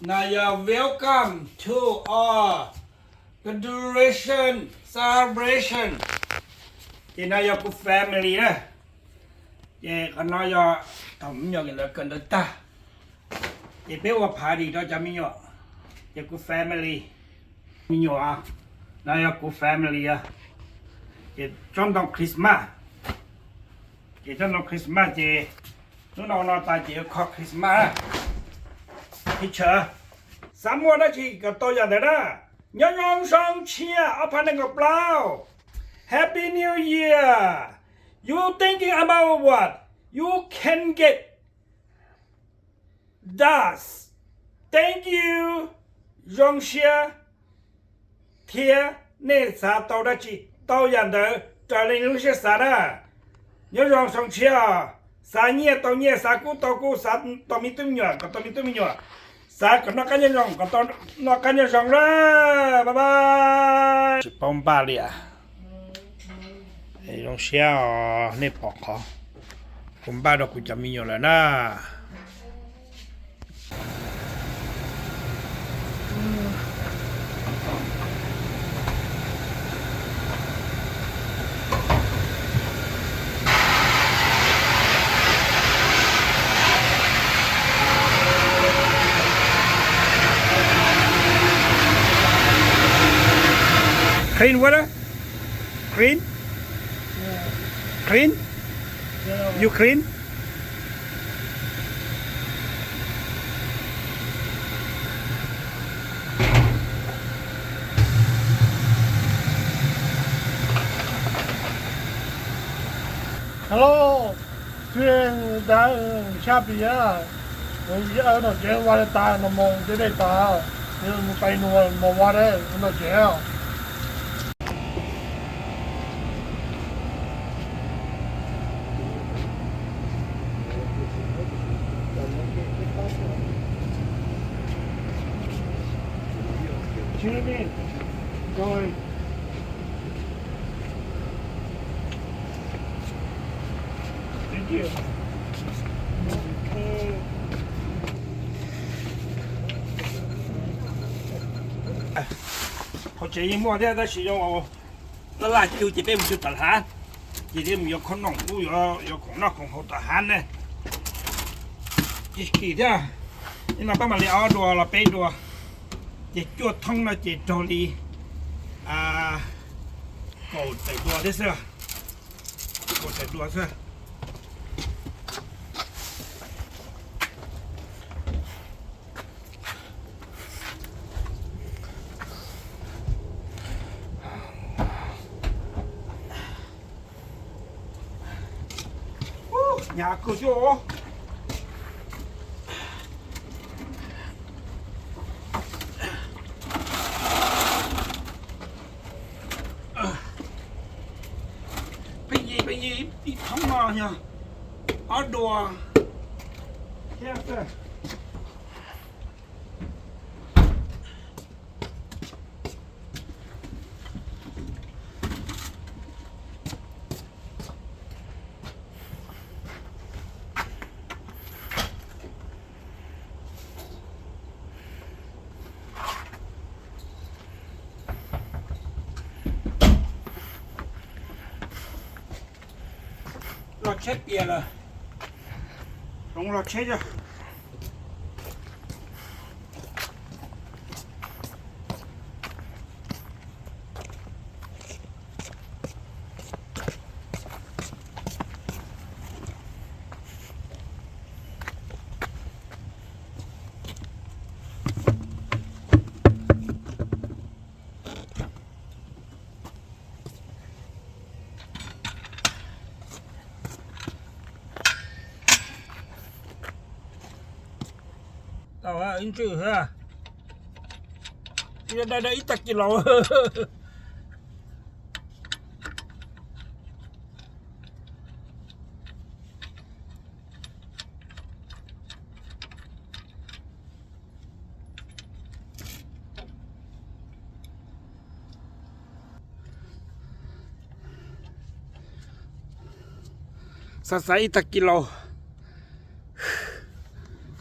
No yog welcome to our graduation celebration. Ces no yog kuv family na. Ces qhov no yog thaum me nyuam lawv kawm ntawv tag, ces peb ua party rau cov me nyuam. Ces kuv family, me nyuam, no yog kuv family. Ces tsob ntoo Christmas, ces tsob ntoo Christmas ces hnub no no tas ces yuav kho Christmas. Picture, xav muaj dab tsi kom tau yam ntawd na. Nyob zoo xyoo tshiab ob phav nees nkaum plaub. Happy New Year. You thinking about what? You can get that. Thank you. Zoo siab thiab nej xav tau dab tsi, tau yam ntawd raws li nej lub siab xav na. Nyob zoo xyoo tshiab, xav nyiaj tau nyiaj, xav kub tau kub, xav tau me tub me nyuam kom tau me tub me nyuam, xav kom noj qab nyob zoo kom tau noj qab nyob zoo na. Bye bye. Tsis paub npaj li as. Zoo siab os, nej pom qhov kuv npaj rau kuv cov me nyuam lawm na. Clean water? Clean? Clean? You clean? Hello, twb xya pis, nom tsev ua li tas no mus deb deb tas, mus pais nua mus ua deb nom tsev. Hauv tsev yeej muaj thiab tab sis zoo laj laj cug ces peb mus cug tom hav, ces thiaj mus yuav khoom noj, yuav khoom noj khoom haus tom hav ne. Kim thiab, ib no pab mam li ob dua los peb dua, ces cuaj thoob no ces raug li kaum tawm dua thiab xwb, kaum tawm dua xwb. Hnyav kawg thiab. Pheej yig pheej yig ib thoob no yog ob dua thiab. Los tsheb pias lawm, hloov los tsheb os. Tau ib ntswj, ib dai dai ib tag kis laus. Xav xav ib tag kis laus,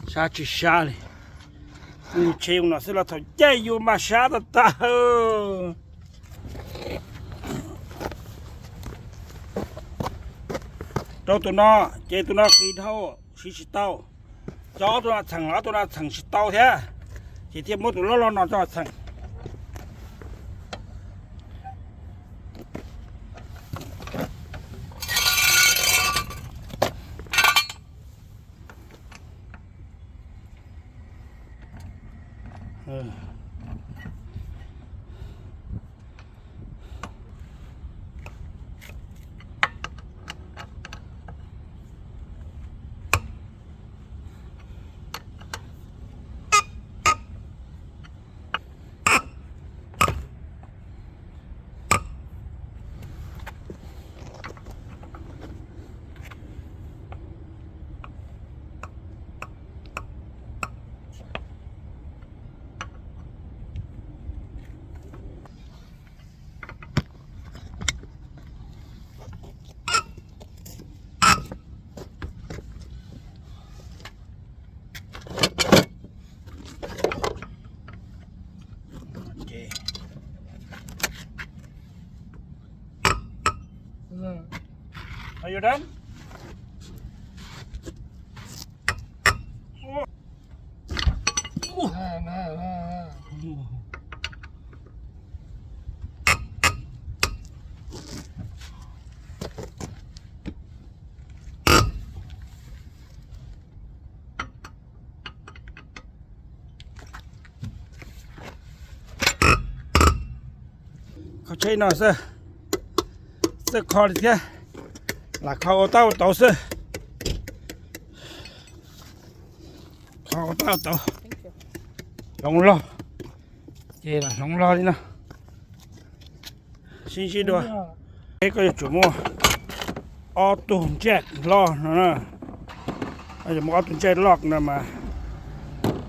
sab tsis sab li. Nws tshev no xwb los thaum caij yuav mas sab tag tag. Rau tus no, ces tus no qis dhau, siv tsis tau. Cov ob tug no txheem los ob tug no txheem tsis tau thiab, ces thiaj muab tus loj loj no coj txheem. Are you done? Kho tsheb no xwb, xwb kho li thiab, lam kho ua tab ua tauv xwb. Kho ua tab ua tauv, hloov log, ces lam hloov log li no. Sib ntsib dua, koj yuav tsum muaj ob tug jack loj no, yuav muaj ob tug jack loj no mas,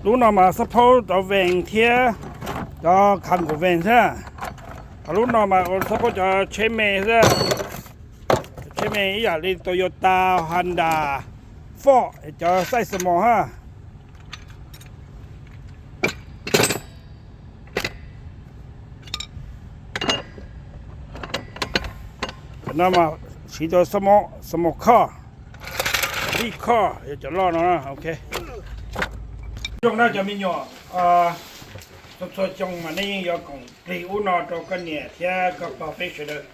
lub no mas xab phaub cov vees thiab cov khav nkaus vees xwb. Ho lub no mas ua xab phaub cov tsheb me xwb, tsheb me ib yam li Toyota, Honda, Ford cov xaij small ha. Cov no mas siv rau small car, big car, yog cov loj no, ok. Zoo na cov me nyuam, txhua txhua xyoo mas nej yeej yuav koom plig ub no rau koj niam thiab koj pog peb sawv daws.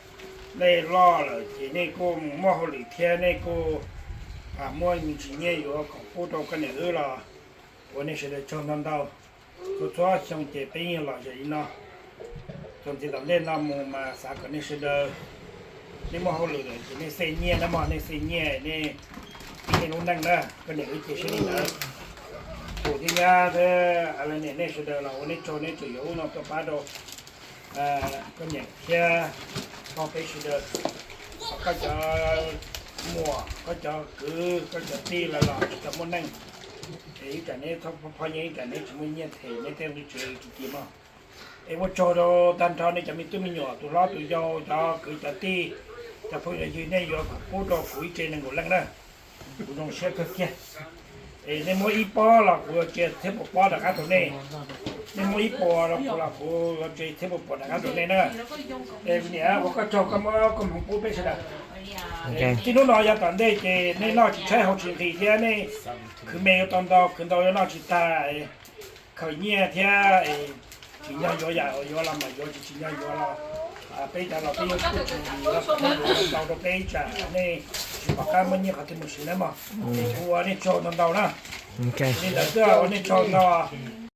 Nej loj lawm ces nej kuj muaj hauj lwm thiab nej kuj muaj me ntsis nyiaj yuav koom pub rau koj niam wb los ua nej sawv daws tsaug ntau ntau. Txhua txhua xyoo ces peb yeej los yam li no. Txuas ntxiv tom ntej no mus mas xav kom nej sawv daws, nej muaj hauj lwm lawm ces nej xej nyiaj na mog, nej xej nyiaj nej pib nej lub neej na. Koj niam wb ces siab li ntawd. Kuv thiab nyab thiab lawv niam nej sawv daws los ua nej tsaug, nej tseem yuav ub no tuaj pab rau koj niam thiab pog peb sawv daws. Koj cov muam, koj cov kwv, koj cov tij lawv los tsis tau muaj neej, es ib tsam neb txhob phob nyiaj, ib tsam neb tsis muaj nyiaj them neb tej nqi tsev tsis ci mog. Es ua tsaug rau tag nrho nej cov me tub me nyuam, tus hlob tus yau, cov kwv cov tij, cov phooj cov ywg, nej yuav koom pub rau kuv ib tse nees nkaum leej na. Kuv zoo siab kawg kiag. Es nej muab ib pob los kuv yuav tse txhiab puas pob rov qab rau nej. Nej muab ib puas los kuv, los kuv yuav tse txhiab puas puas rov qab rau nej na. Es niam, ua koj tsaug koj muab koj hmoov pub peb sawv daws. Txij hnub no yav tom ntej ces nej noj tsis tshaib haus tsis nqhis thiab nej khwv me yuav tau ntau, khwv ntau yuav noj tsis tag. Khaws nyiaj thiab, tsim nyog yuav yam yuav los mas yuav, tsis tsim nyog yuav los peb cov los peb yeej kuj tsis yuav, yuav ntau rau peb ib tsam nej tsis pom qab muaj nyiaj qhov twg mus siv na mog. Es kuv ua nej tsaug ntau ntau na. Li ntawd xwb, ua nej tsaug ntau.